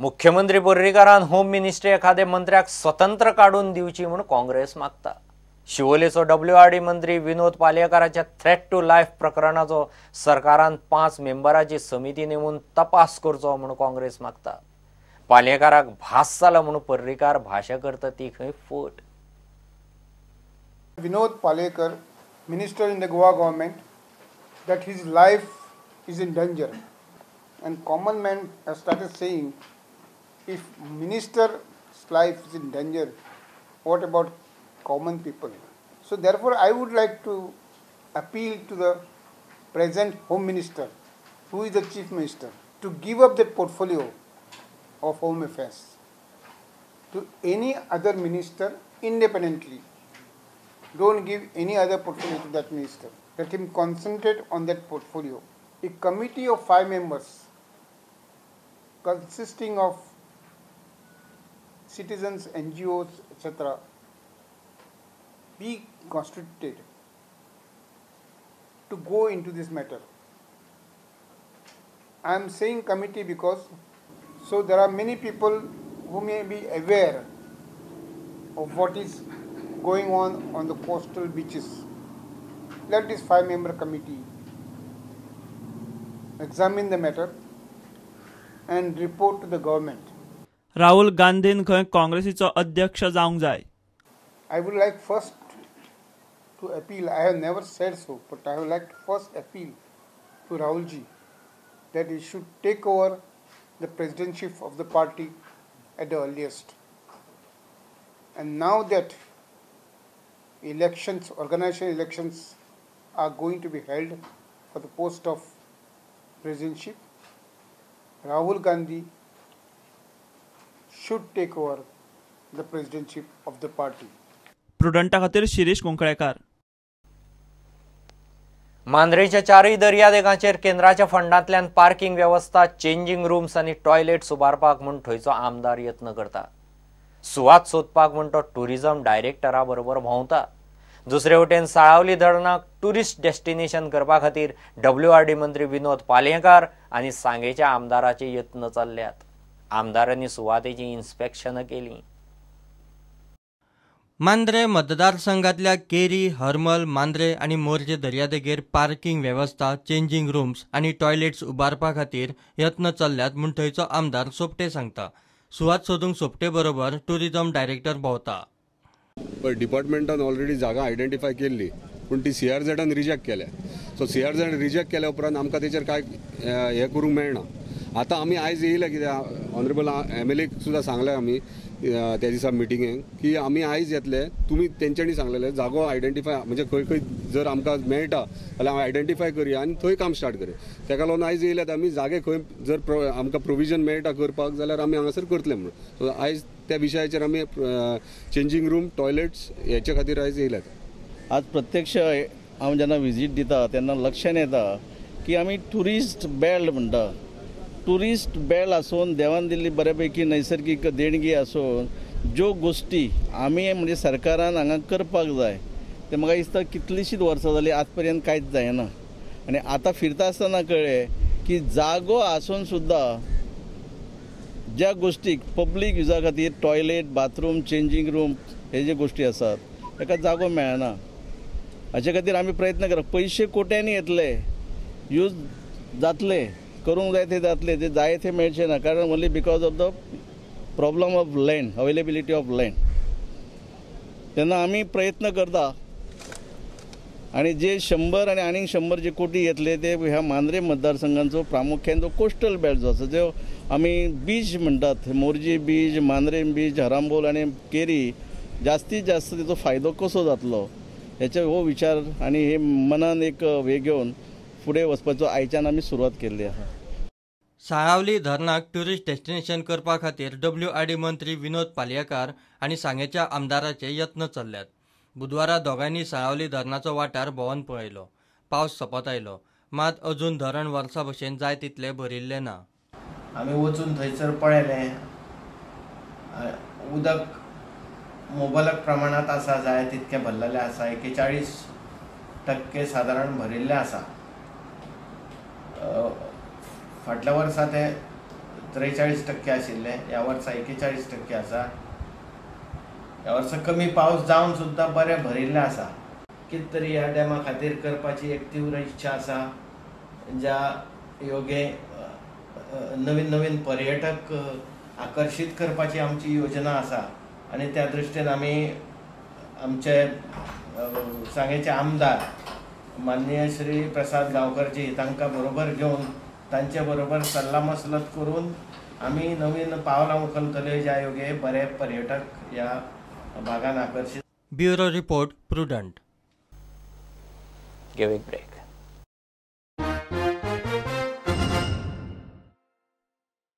मुख्यमंत्री पर्रीकारान home ministry एखाद्या मंत्र्याक स्वतंत्र काडून दिवची म्हूण काँग्रेस मागता। शिवोलेचो WRD मंत्री विनोद पालयेकाराच्या थ्रेट टू लायफ प्रकरणाचो सरकारान 5 मेंबराची समिती नेमून तपास करचो म्हूण काँग्रेस मागता। पालयेकाराक भास जाला म्हूण पर्रीकार भाशा करता ती खंय फट। Vinod Palyekar, minister in the Goa government, that his life is in danger, and common man has started saying, if minister's life is in danger, what about common people? So therefore I would like to appeal to the present Home Minister, who is the Chief Minister, to give up that portfolio of Home Affairs to any other minister independently. Don't give any other portfolio to that minister. Let him concentrate on that portfolio. A committee of 5 members consisting of citizens, NGOs, etc. be constituted to go into this matter. I am saying committee because so there are many people who may be aware of what is going on the coastal beaches. Let this 5-member committee examine the matter and report to the government. Rahul गांधीन खंय काँग्रेसीचो अध्यक्ष जावंक जाय। I would like first to appeal, I have never said so, but I would like to first appeal to Rahul ji that he should take over the presidency of the party at the earliest. And now that elections, organization elections are going to be held for the post of presidency, Rahul Gandhi should take over the presidency of the party. प्रुडंटा खातीर शिरीष कुंकळेकार। मांद्रेच्या चारूय दर्यादेगांचेर केंद्राच्या फंडांतल्यान parking वेवस्था, changing rooms आनी toilets उबारपाक म्हूण थंयचो आमदार यत्न करता। सुवात सोदपाक म्हूण तो टुरिझम डायरेक्टरा बरोबर भोंवता। दुसरे वटेन साळावली धरणाक टुरिस्ट डेस्टिनेशन करपा खातीर WRD मंत्री विनोद पालयेकार आनी सांगेच्या आमदाराचे यत्न चल्ल्यात। आमदारांनी सुवातेची इन्स्पेक्शन केली। मांद्रे मतदारसंघातल्या केरी, हरमल, मांद्रे आनी मोरजे दर्यादेगेर पार्किंग वेवस्था, चेंजिंग रूम्स आनी टॉयलेट्स उबारपा खातीर यत्न चल्ल्यात म्हूण थंयचो आमदार सोपटे सांगता। सुवात सोदूंक सोपटे बरोबर टुरिझम डायरेक्टर भोंवता। पण डिपार्टमेंटान ऑलरेडी जागा आयडेंटिफाय केल्ली, पूण ती CRZान रिजेक्ट केल्या। सो CRZ reject केल्या उपरांत आमकां तेचेर कांय हें करूंक मेळना। आतां आमी आयज येयले कित्याक ऑनरेबल MLA सुद्दां सांगलें आमी त्या दिसा मिटिंगेक की आमी आयज येतले, तुमी तेंच्यांनी सांगलेलें जागो आयडेंटिफाय म्हणजे खंय खंय जर आमकां मेळटा जाल्यार आयडेंटिफाय करया आनी थंय काम स्टार्ट करया। तेका लागून आयज येयल्यात आमी, जागे खंय जर आमकां प्रोविजन मेळटा करपाक जाल्यार आमी हांगासर करतले म्हणून। सो आयज त्या विशयाचेर आमी चेंजिंग रूम, टॉयलेट्स हेचे खातीर आयज येयल्यात। आज प्रत्यक्ष हांव जेन्ना विजीट दिता तेन्ना लक्षान येता की आमी ट्युरिस्ट बेल्ट म्हणटा, टुरिस्ट बेल्ट आसून देवान दिल्ली बऱ्यापैकी नैसर्गीक देणगी आसून ज्यो गोश्टी आमी म्हणजे सरकारान हांगा करपाक जाय ते म्हाका दिसता कितलींशींच वर्सां जालीं आज पर्यंत कांयच जायना। आनी आतां फिरता आसतना कळ्ळें की जागो आसून सुद्दां ज्या गोश्टीक पब्लीक युजा खातीर टॉयलेट, बाथरूम, चेंजींग रूम हे जे गोश्टी आसात ताका जागो मेळना। हाचे खातीर आमी प्रयत्न करप, पयशे कोट्यांनी येतले, यूज जातले, करूंक जाय ते जातले, ते जाय ते मेळचे ना, कारण only because of the problem of land, availability of land. तेन्ना आमी प्रयत्न करता आनी जे 100 आनी आनीक 100 जे कोटी येतले ते ह्या मांद्रे मतदारसंघाचो प्रामुख्यान जो कोस्टल बेल्ट जो आसा, जो आमी बीच म्हणटात, मोरजी बीच, मांद्रेम बीच, हरांबोल आनी केरी, जास्तीत जास्त तेचो फायदो कसो जातलो हेचो हो विचार आनी हे मनान एक हे घेवन फुडें वचपाचो आयच्यान आमी सुरवात केल्ली आसा। साळावली धरणाक ट्युरिस्ट डेस्टिनेशन करपा खातीर WRD मंत्री विनोद पालयेकार आनी सांगेच्या आमदाराचे यत्न चल्ल्यात। बुधवारा दोगांयनी साळावली धरणाचो वाठार भोंवन पळयलो। पावस सोंपत आयलो, मात अजून धरण वर्सा भशेन जाय तितलें भरिल्लें ना। आमी वचून थंयसर पळयलें, उदक मुबलक प्रमाणांत आसा, जाय तितकें भरलेलें आसा, 41% सादारण भरिल्लें आसा। फाटल्या वर्सा ते 43% आशिल्लें, ह्या वर्सा 41% आसा. ह्या वर्सा कमी पावस जावन सुद्दां बरें भरिल्लें आसा. कितें तरी ह्या डॅमा खातीर करपाची एक तीव्र इच्छा आसा, ज्या योगे नवीन नवीन पर्यटक आकर्शीत करपाची आमची योजना आसा आनी त्या दृश्टीन आमी आमचे सांगेचे आमदार माननीय श्री प्रसाद गांवकरजी तांकां बरोबर घेवन तांचे बरोबर सल्ला मसलत करून आमी नवीन पावलां उखलतले, ज्या योगे बरे पर्यटक ह्या भागान आकर्शीत. Bureau report, Prudent. घेव एक ब्रेक.